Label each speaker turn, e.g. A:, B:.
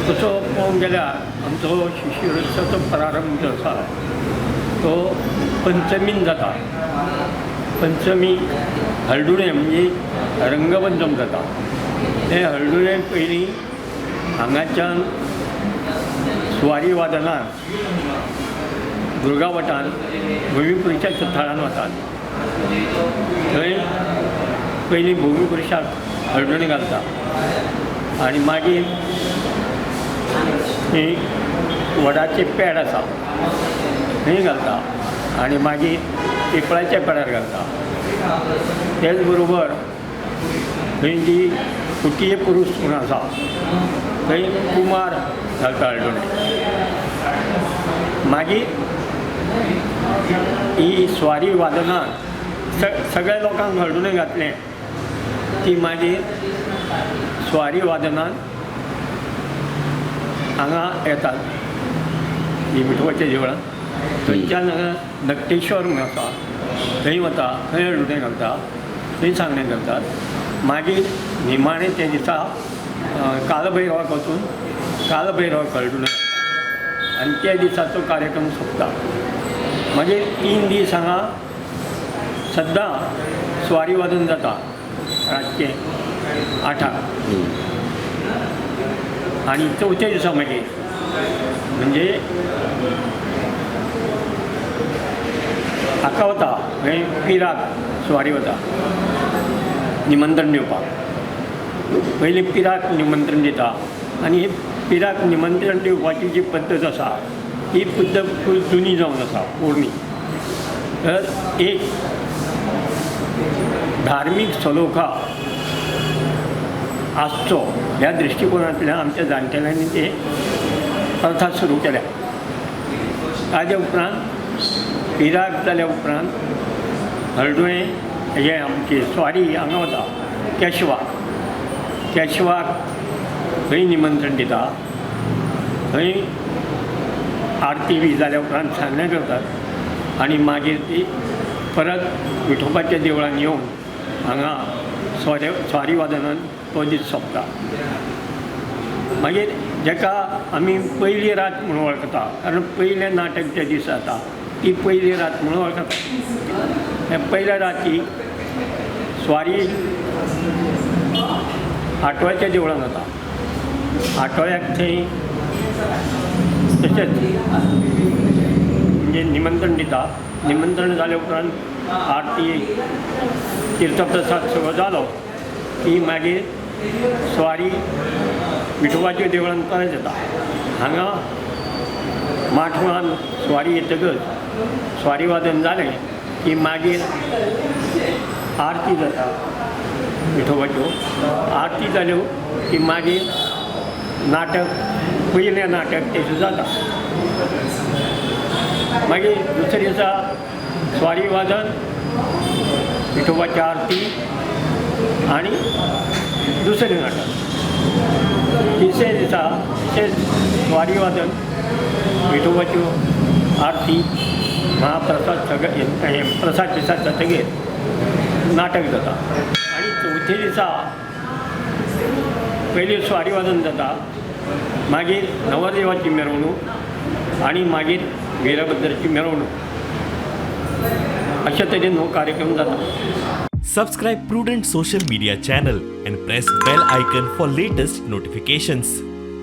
A: तसो पळोवंक गेल्यार आमचो शिशिरोत्सवाचो प्रारंभ जो आसा तो पंचमीन जाता. पंचमी हळदुणें म्हणजे रंगपंचम जाता. तें हळदुणें पयलीं हांगाच्यान सुवारी वादनान दुर्गावटान भुमीपुरुषाच्या थळान वतात. थंय पयलीं भुमीपुरुषाक हळदुणें घालता आनी मागीर ही वडाचें पेड आसा थंय घालता आनी मागीर पिपळाच्या पेडार घालता. तेच बरोबर थंय जी कुटिये पुरूस म्हूण आसा थंय कुमार घालता हळदुणें. मागीर ही स्वारी वादनान सगळ्या लोकांक हळदुणें घातलें ती मागीर स्वारी वादनान हांगा येतात ही विठोबाच्या देवळान. थंयच्यान हांगा नकटेश्वर म्हूण आसा थंय वता, थंय हळदुणें घालता, थंय सांगणें करतात. मागीर निमाणें त्या दिसा कालभैरवाक वचून कालभैरवाक हळदुणें घालता आनी त्या दिसाचो कार्यक्रम सोंपता. मागीर 3 दीस हांगा सद्दां स्वारी वादन जाता रातचें 8 आनी चवथ्या दिसा मागीर म्हणजे हाका वता थंय पिराक सुवारी वता निमंत्रण दिवपाक. पयलीं पिराक निमंत्रण दिता आनी ही पिराक निमंत्रण दिवपाची जी पद्दत आसा ही पद्दत खूब जुनी जावन आसा, पोरणी. तर एक धार्मीक सलोखा आसचो ह्या दृश्टिकोनांतल्यान आमच्या जाणटेल्यांनी ते प्रथा सुरू केल्या. ताजे उपरांत पिराक जाल्या उपरांत हळदुणें हे आमची स्वारी हांगा वता केशवा, केशवाक थंय निमंत्रण दिता. थंय आरती बी जाल्या उपरांत सांगणें करतात आनी मागीर ती परत विठोबाच्या देवळान येवन हांगा स्वारी वादनान तो दीस सोंपता. मागीर जेका आमी पयली रात म्हणून वळखता, कारण पयलें नाटक ज्या दिसा जाता ती पयली रात म्हणून वळखता. ह्या पयल्या राती स्वारी आठव्याच्या देवळान वता. आठव्याक थंय तशेंच म्हणजे निमंत्रण दिता. निमंत्रण जाल्या उपरांत आरती तीर्थप्रसाद सगळो जालो की मागीर स्वारी विठोबाच्या देवळान परत येता. हांगा माठवान स्वारी येतकच स्वारी वादन जालें की मागीर आरती जाता विठोबाच्यो. आरती जाल्यो की मागीर नाटक, पयलें नाटक तें जाता. मागीर दुसरे दिसा स्वारी वादन, विठोबाची आरती आनी दुसरें नाटक. तिसऱ्या दिसा तशेंच स्वारी वादन, विठोबाच्यो आरती महाप्रसाद सगळे हे प्रसाद बिसाद जातकीर नाटक जाता आनी चवथे दिसा पयली स्वारी वादन जाता, मागीर नवरदेवाची मिरवणूक आनी मागीर वीरभद्राची मिरवणूक. अशा तरेन हो कार्यक्रम जाता.
B: Subscribe Prudent Social Media channel and press bell icon for latest notifications.